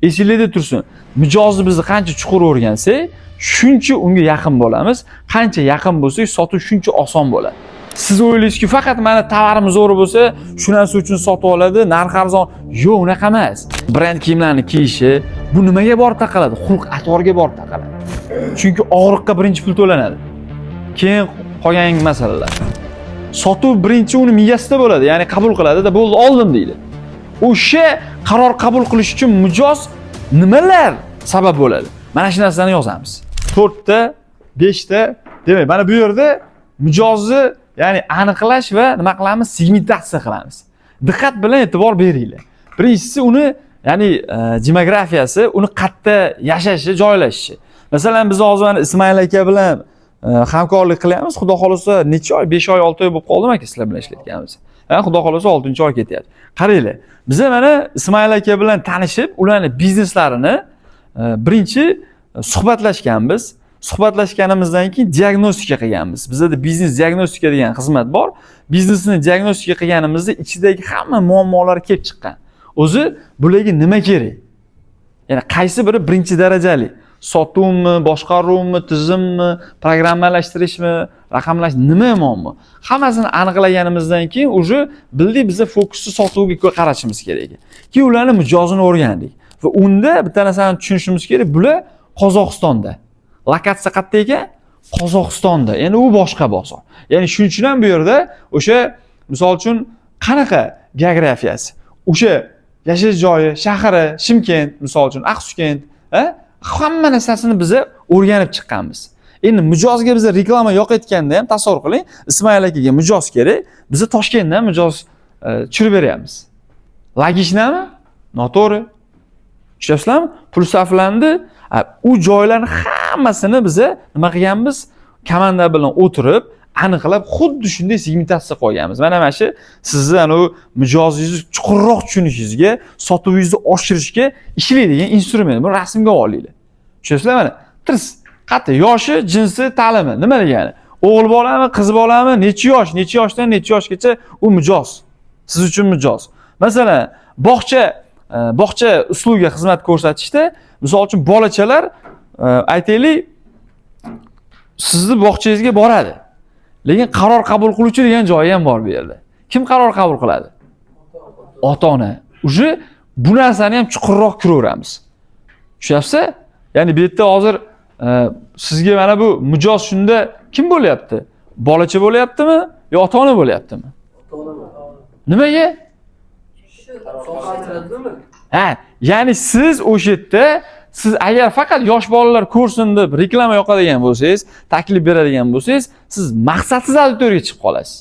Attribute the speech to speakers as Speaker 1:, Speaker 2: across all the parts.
Speaker 1: Esinglarda tursin, mijozni bizni qancha chuqur o'rgansak, shuncha unga yaqin bo'lamiz. Qancha yaqin bo'lsak, sotuv shuncha oson bo'ladi. Siz o'ylaysizki, faqat mana tovarim zo'r bo'lsa, shu narsa uchun sotib oladi, narx arzon. Yo'q, unaqa emas. Brend kiyimlarni kiyishi bu nimaga borib taqaladi? Xulq atvorga borib taqaladi. Chunki og'riqqa birinchi pul to'lanadi. Keyin qolgan masalalar. Sotuv birinchi uni miyasida bo'ladi, ya'ni qabul qiladida, bo'ldi, oldim deydi. O'sha qaror qabul qilish uchun mijoz nimalar sabab bo'ladi? Mana shu narsani yozamiz. 4 ta, 5 ta, demak, mana bu yerda mijozni, ya'ni aniqlash va nima qilamiz? Segmentatsiya qilamiz. Diqqat bilan e'tibor beringlar. Birinchisi uni, ya'ni demografiyasi, uni qayerda yashashi, joylashishi. Masalan, biz hozir mana Ismoil aka bilan hamkorlik qilyapmiz. Xudo xolasa necha oy, 5 oy, 6 oy bo'lib qoldimi aka sizlar bilan ishlayotganimiz? Ha, Xudo xolasa 6-oy ketyapti. Qaranglar, biza mana Ismoil aka bilan tanishib, ularning bizneslarini birinchi suhbatlashganmiz. Suhbatlashganimizdan keyin diagnostika qilganmiz. Bizada biznes diagnostika degan xizmat bor. Biznesni diagnostika qilganimizda ichidagi hamma muammolar kelib chiqqan. O'zi bularga nima kerak? Ya'ni qaysi biri birinchi darajali? Sotuvmi, boshqaruvmi, tizimmi, programmalashtirishmi, raqamlash, nima muammo? Hammasini aniqlaganimizdan keyin уже bildik, biza fokusni sotuvga qarashimiz kerak ekan. Keyin ularni mijozini o'rgandik va unda bitta narsani tushunishimiz kerak, bular Qozog'istonda. Lokatsiya qayerda ekan? Qozog'istonda. Endi u boshqa bozor. Ya'ni shuning uchun ham bu yerda o'sha, misol uchun, qanaqa geografiyasi, o'sha yashash joyi, shahri, Shimkent, misol uchun, Aqsukent, ha? Hamma narsasini biza o'rganib chiqqanmiz. Endi mijozga biza reklama yoqayotganda ham tasavvur qiling, Ismoil akaga mijoz kerak, biza Toshkentdan mijoz tushirib beryapmiz. Логично mi? Noto'g'ri. Tushunyapsizlarmi? Pul sarflandi. U joylarni hammasini biza nima qilganmiz? Komanda bilan o'tirib, aniqlab, xuddi shunday segmentatsiya qo'yganmiz. Mana shu sizni anavi mijozingizni chuqurroq tushunishingizga, sotuvingizni oshirishga ishlaydigan instrument. Buni rasmga olinglar. Tushunyapsizlar mana? Tirs. Qayerda? Yoshi, jinsi, ta'limi. Nima degani? O'g'il bolami, qiz bolami, necha yosh, necha yoshdan necha yoshgacha u mijoz. Siz uchun mijoz. Masalan, bog'cha uslubiga xizmat ko'rsatishda, misol uchun, bolachalar, aytaylik, sizni bog'changizga boradi. Lekin qaror qabul qiluvchi degan joyi ham bor bu yerda. Kim qaror qabul qiladi? Ota-ona. Уже bu narsani ham chuqurroq kiraveramiz. Tushunyapsiz? Ya'ni bu yerda hozir sizga mana bu mijoz shunda kim bo'lyapti? Bolacha bo'lyaptimi yo ota-ona bo'lyaptimi? Nimaga? Ha, ya'ni siz o'sha yerda, siz agar faqat yosh bolalar ko'rsin deb reklama yoqadigan bo'lsangiz, taklif beradigan bo'lsangiz, siz maqsadsiz auditoriyaga chiqib qolasiz.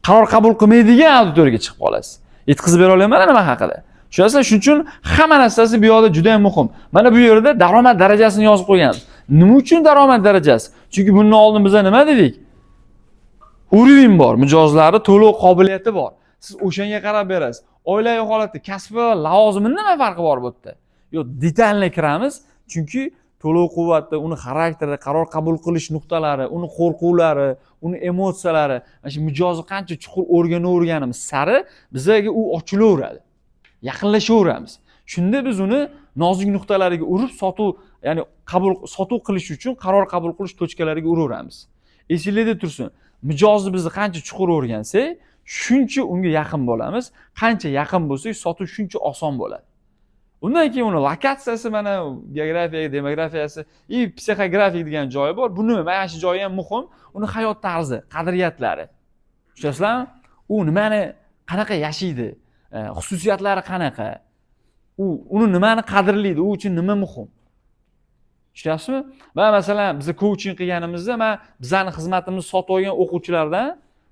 Speaker 1: Qaror qabul qilmaydigan auditoriyaga chiqib qolasiz. Yetkazib bera olaman nima haqida? Tushunasizlar? Shuning uchun hamma narsasi bu yoqda juda ham muhim. Mana bu yerda daromad darajasini yozib qo'yganmiz. Nima uchun daromad darajasi? Chunki bundan oldin biz nima dedik? Уровень bor, mijozlarni to'lov qobiliyati bor. Siz o'shanga qarab berasiz. Oilaviy holatda kasbi va lavozimi nima farqi bor bu yerda? Yo'q, детально kiramiz, chunki to'lov quvvati, uni xarakteri, qaror qabul qilish nuqtalari, uni qo'rquvlari, uni emotsiyalari, mana shu mijozni qancha chuqur o'rganaverganimiz sari bizaga u ochilaveradi. Yaqinlashaveramiz. Shunda biz uni nozik nuqtalariga urib sotuv, ya'ni qabul sotuv qilish uchun qaror qabul qilish точка lariga uraveramiz. Esinglarda tursin, mijozni bizni qancha chuqur o'rgansak, shuncha unga yaqin bo'lamiz. Qancha yaqin bo'lsak, sotuv shuncha oson bo'ladi. Undan keyin uni lokatsiyasi, mana geografiya, demografiyasi и psixografik degan joyi bor. Bu nima? Mana shu joyi ham muhim. Uni hayot tarzi, qadriyatlari. Tushunasizlarmi? U nimani, qanaqa yashaydi, xususiyatlari qanaqa, u uni nimani qadrlaydi, u uchun nima muhim? Tushunyapsizmi? Man, masalan, biza kouching qilganimizda, man bizani xizmatimizni sotib olgan o'quvchilardan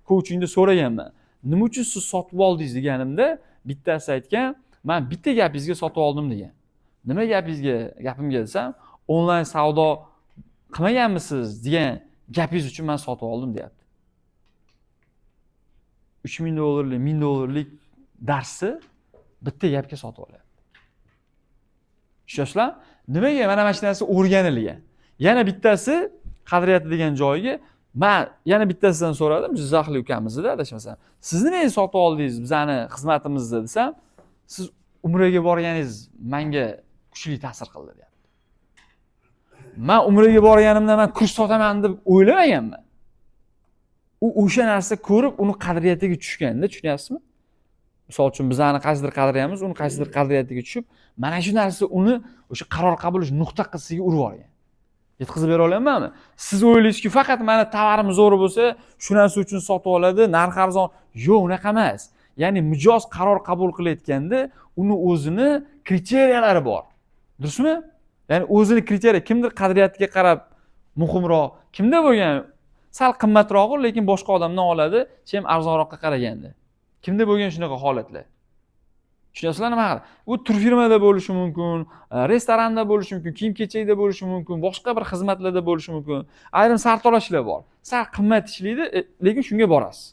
Speaker 1: kouchingda so'raganman, nima uchun siz sotib oldingiz deganimda, bittasi aytgan, man bitta gapingizga sotib oldim degan. Nima gapingizga, gapimga desam, onlayn savdo qilmaganmisiz degan gapingiz uchun man sotib oldim deyapti. 3000 dollarlik, 1000 dollarlik darsni bitta gapga sotib olyapti. Tushunyapsizlar? Nimaga? Mana shu narsa o'rganilgan. Yana bittasi qadriyati degan joyiga man yana bittasidan so'radim, jizzaxlik ukamizni, adashmasam, siz nimaga sotib oldingiz bizani xizmatimizni desam, siz Umraga borganingiz menga kuchli ta'sir qildi deyapti. Man umraga borganimda man kurs sotaman deb o'ylamaganman. U o'sha narsa ko'rib uni qadriyatiga tushganda, tushunyapsizmi? Misol uchun bizani qaysidir qadriyamiz, uni qaysidir qadriyatiga tushib, mana shu narsa uni o'sha qaror qabul qilish nuqtasiga urib yuborgan. Yetkazib bera olamanmi? Siz o'ylaysizki, faqat mana tovarim zo'r bo'lsa, shu narsa uchun sotib oladi, narx arzon. Yo'q, unaqa emas. Ya'ni mijoz qaror qabul qilayotganda uni o'zini kriteriyalari bor. Durustmi? Ya'ni o'zini kriteriya, kimdir qadriyatiga qarab muhimroq, kimda bo'lgan sal qimmatrog'i, lekin boshqa odamdan oladi, chem arzonroqqa qaraganda. Kimda bo'lgan shunaqa holatlar? Tushunyapsizlar nima haqida? U turfirmada bo'lishi mumkin, restoranda bo'lishi mumkin, kiyim-kechakda bo'lishi mumkin, boshqa bir xizmatlarda bo'lishi mumkin. Ayrim sartaroshlar bor. Sal qimmat ishlaydi, lekin shunga borasiz.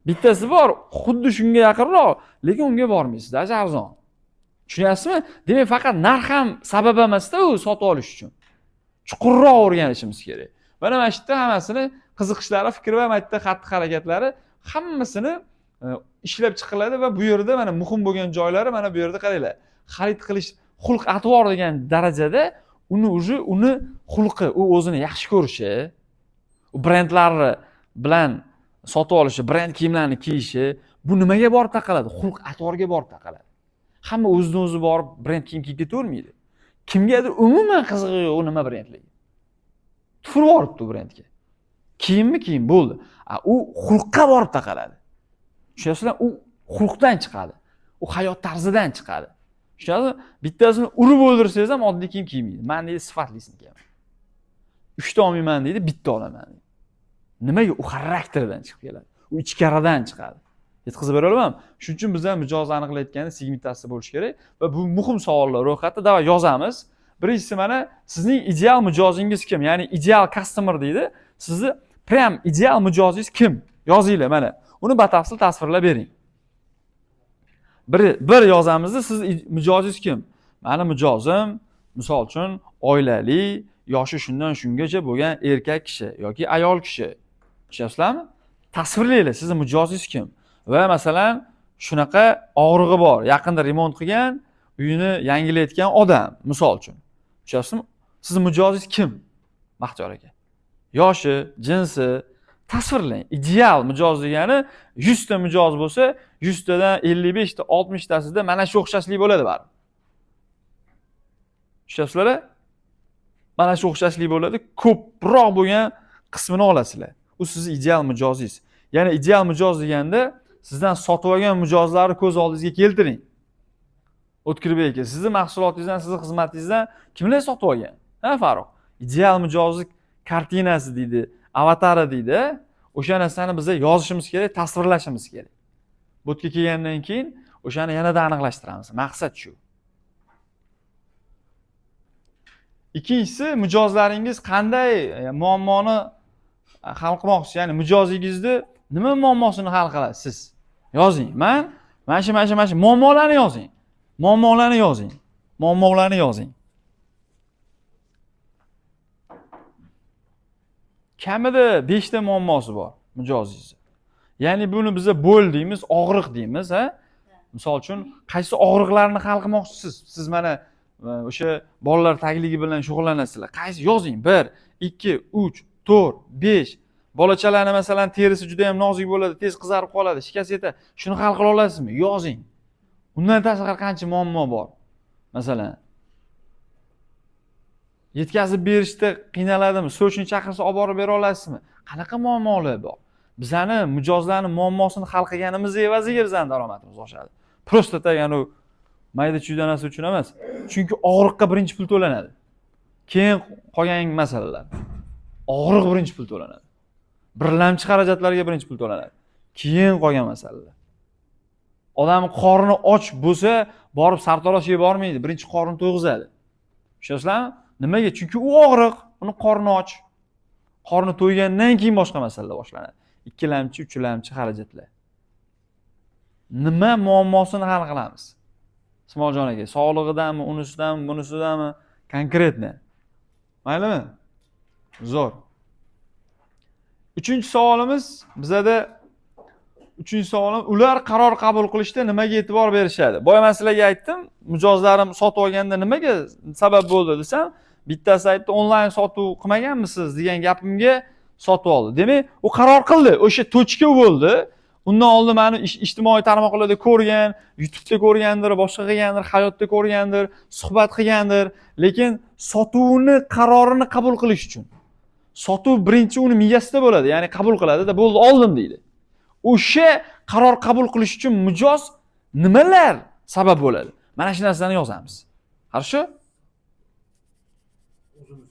Speaker 1: Bittasi bor, xuddi shunga yaqinroq, lekin unga bormaysiz, даже arzon. Tushunyapsizmi? Demak, faqat narx ham sabab emasda u sotib olish uchun. Chuqurroq o'rganishimiz kerak. Mana shu yerda hammasini qiziqishlari, fikri va mayda xatti-harakatlari hammasini ishlab chiqiladi va bu yerda mana muhim bo'lgan joylari mana bu yerda qaranglar. Xarid qilish xulq atvor degan darajada uni уже uni xulqi, u o'zini yaxshi ko'rishi, u brendlari bilan sotib olishi, brend kiyimlarni kiyishi, bu nimaga borib taqaladi? Xulq atvorga borib taqaladi. Hamma o'zidan o'zi borib brend kiyim kiyib ketavermaydi. Kimgadir umuman qizig'i yo'q u nima brendligi. Tufurib yuboribdi u brendga. Kiyimmi kiyim bo'ldi. U xulqqa borib taqaladi. Tushunyapsizlar? U xulqdan chiqadi. U hayot tarzidan chiqadi. Tushunyapsizmi? Bittasini urib o'ldirsangiz ham oddiy kiyim kiymaydi. Men deydi sifatlisini kiyaman. 3 ta olmayman deydi, bitta olaman deydi. Nimaga? U xarakteridan chiqib keladi. U ichkaridan chiqadi. Yetkazib bera olamanmi? Shuning uchun biz ham mijozni aniqlayotganda segmentatsiya bo'lishi kerak va bu muhim savollar ro'yxati давай yozamiz. Birinchisi mana sizning ideal mijozingiz kim? Ya'ni ideal customer deydi. Sizni prям ideal mijozingiz kim? Yozinglar mana. Uni batafsil tasvirlab bering. Bir yozamizda siz mijozingiz kim? Mani mijozim misol uchun oilali, yoshi shundan shungacha bo'lgan erkak kishi yoki ayol kishi. Tushunyapsizlarmi? Tasvirlanglar, sizni mijozingiz kim? Va masalan, shunaqa og'rig'i bor, yaqinda remont qilgan, uyini yangilayotgan odam, misol uchun. Tushunyapsizmi? Sizni mijozingiz kim? Baxtiyor aka. Yoshi, jinsi tasvirlang. Ideal mijoz degani 100 ta mijoz bo'lsa, 100 tadan 55 ta, 60 tasida mana shu o'xshashlik bo'ladi baribir. Tushunyapsizlar? Mana shu o'xshashlik bo'ladi, ko'proq bo'lgan qismini olasizlar. U sizni ideal mijozingiz. Ya'ni ideal mijoz deganda sizdan sotib olgan mijozlarni ko'z oldingizga keltiring. O'tkirbek aka, sizni mahsulotingizdan, sizni xizmatingizdan kimlar sotib olgan? Ha, Farruh? Ideal mijozlik kartinasi deydi, avatari deydi. O'sha narsani biza yozishimiz kerak, tasvirlashimiz kerak. Bu yerga kelgandan keyin o'shani yanada aniqlashtiramiz. Maqsad shu. Ikkinchisi, mijozlaringiz qanday muammoni hal qilmoqchisiz? Ya'ni mijozingizni nima muammosini hal qilasiz siz? Yozing. Men mana shu, mana shu, mana shu muammolarni yozing. Muammolarni yozing. Muammolarni yozing. Kamida 5 ta muammosi bor mijozingizni. Ya'ni buni biza bo'l deymiz, og'riq deymiz, ha? Misol uchun, qaysi og'riqlarni hal qilmoqchisiz? Siz mana o'sha bolalar tagligi bilan shug'ullanasizlar. Qaysi yozing? 1, 2, 3, 4, 5. Bolachalarni masalan terisi juda ham nozik bo'ladi, tez qizarib qoladi, shikast yetadi. Shuni hal qila olasizmi? Yozing. Undan tashqari qancha muammo bor? Masalan, yetkazib berishda qiynaladimi? So'chni chaqirsa olib borib bera olasizmi? Qanaqa muammolar bor? Bizani mijozlarning muammosini hal qilganimiz evaziga bizani daromadimiz oshadi. Просто так, u mayda chuyda narsa uchun emas. Chunki og'riqqa birinchi pul to'lanadi. Keyin qolgan masalalar. Og'riq birinchi pul to'lanadi. Birlamchi xarajatlarga birinchi pul to'lanadi. Keyin qolgan masalalar. Odam qorni och bo'lsa, borib sartaroshga bormaydi, birinchi qorni to'yg'izadi. Tushunyapsizlarmi? Nimaga? Chunki u og'riq, uni qorni och. Qorni to'ygandan keyin boshqa masalalar boshlanadi. Ikkilamchi, uchlamchi xarajatlar. Nima muammosini hal qilamiz? Ismoiljon aka, sog'lig'idanmi, unisidanmi, bunisidanmi? Konkretно. Maylimi? Zo'r. Uchinchi savolimiz bizada Uchinchi savolim: ular qaror qabul qilishda nimaga e'tibor berishadi? Boya man sizlarga aytdim, mijozlarim sotib olganda nimaga sabab bo'ldi desam, bittasi aytdi, "Onlayn sotuv qilmaganmisiz?" degan gapimga sotib oldi. Demak, u qaror qildi, o'sha точка bo'ldi. Undan oldin mani ijtimoiy tarmoqlarda ko'rgan, YouTubeda ko'rgandir, boshqa qilgandir, hayotda ko'rgandir, suhbat qilgandir, lekin sotuvni qarorini qabul qilish uchun sotuv birinchi uni miyasida bo'ladi, ya'ni qabul qiladida, "Bo'ldi, oldim", deydi. O'sha qaror qabul qilish uchun mijoz nimalar sabab bo'ladi, mana shu narsani yozamiz. Хорошо?
Speaker 2: O'zimiz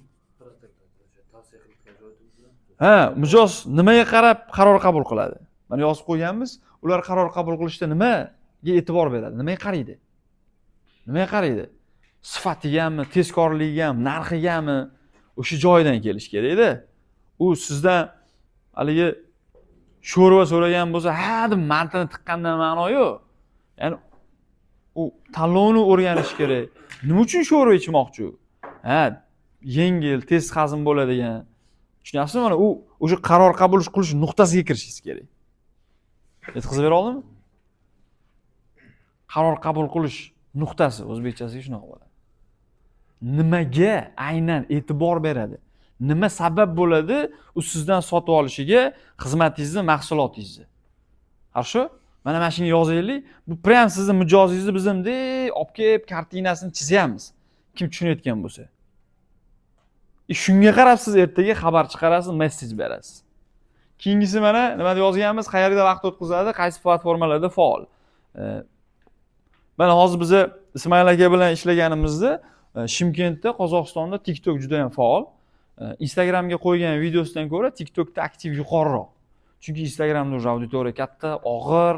Speaker 2: tavsiya qilayotgan joyimizda.
Speaker 1: Ha, mijoz nimaga qarab qaror qabul qiladi? Mana, yozib qo'yganmiz. Ular qaror qabul qilishda nimaga e'tibor beradi, nimaga qaraydi? Nimaga qaraydi? Sifatigami, tezkorligigami, narxigami? O'sha joyidan kelish kerakda. U sizdan haligi sho'rva so'ragan bo'lsa, ha deb mantini tiqqandan ma'no yo'q. Ya'ni u tanlovni o'rganish kerak. Nima uchun sho'rva ichmoqchi u? Ha, yengil, tez hazm bo'ladigan. Tushunyapsizmi? Mana u o'sha qaror qabul qilish nuqtasiga kirishingiz kerak. Yetkazib bera oldimmi? Qaror qabul qilish nuqtasi o'zbekchasiga shunaqa bo'ladi. Nimaga aynan e'tibor beradi, nima sabab bo'ladi u sizdan sotib olishiga xizmatingizni, mahsulotingizni? Хорошо, mana shuni yozaylik. Bu прям sizni mijozingizni biz bunday olib kelib kartinasini chizyapmiz, kim tushunayotgan bo'lsa. И shunga qarab siz ertaga xabar chiqarasiz, message berasiz. Keyingisi, mana nima deb yozganmiz: qayerda vaqt o'tkazadi, qaysi platformalarda faol? Mana hozir biza Ismoil aka bilan ishlaganimizda Shimkentda, Qozog'istonda TikTok juda yam faol. Instagramga qo'ygan videosidan ko'ra TikTokda aktiv yuqoriroq, chunki Instagramda уже auditoriya katta, og'ir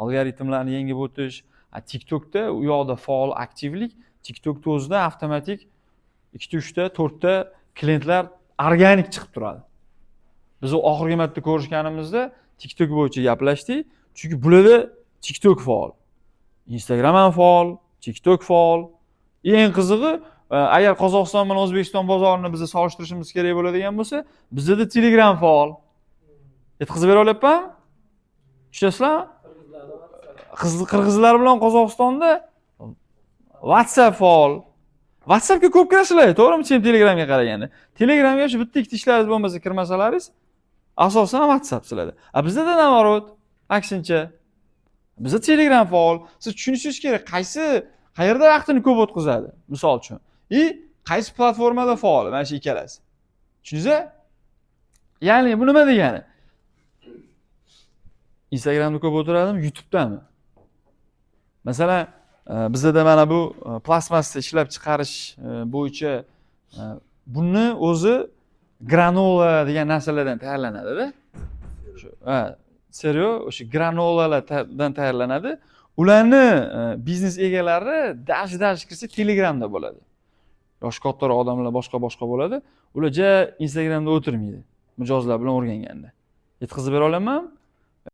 Speaker 1: algoritmlarni yengib o'tish, a TikTokda u yoqda faol aktivlik, TikTokni o'zida avtomatik ikkita, uchta, to'rtta klientlar organik chiqib turadi. Biz oxirgi marta ko'rishganimizda TikTok bo'yicha gaplashdik, chunki bularda TikTok faol, Instagram ham faol, TikTok faol. Eng qizig'i, agar Qozog'iston bilan O'zbekiston bozorini biz solishtirishimiz kerak bo'ladigan bo'lsa, bizada Telegram faol. Yetkazib bera olyapmanmi? Tushunasizlarmi? Qirg'izlar bilan Qozog'istonda WhatsApp faol. WhatsAppga ko'p kirasizlar, to'g'rimi, чем Telegramga qaraganda? Telegramga shu bitta ikkita ishlaringiz bo'lmasa kirmasalaringiz, asosan WhatsApp sizlarda. A bizada наоборот, aksincha, bizda Telegram faol. Siz tushunishingiz kerak, qaysi, qayerda vaqtini ko'p o'tkazadi, misol uchun, и qaysi platformada faol. Mana shu ikkalasi, tushundingiz? Ya'ni bu nima degani? Instagramda ko'p o'tiradimi, YouTubedami, masalan? Bizada mana bu plastmassa ishlab chiqarish bo'yicha, buni o'zi granola degan narsalardan tayyorlanadida. Shu, ha, сырьё o'sha granolalardan tayyorlanadi. Ularni biznes egalari даже kirsa, Telegramda bo'ladi. Yoshi kattaroq odamlar, boshqa boshqa bo'ladi. Ular ja Instagramda o'tirmaydi mijozlar bilan o'rganganda. Yetkazib bera olamanmi?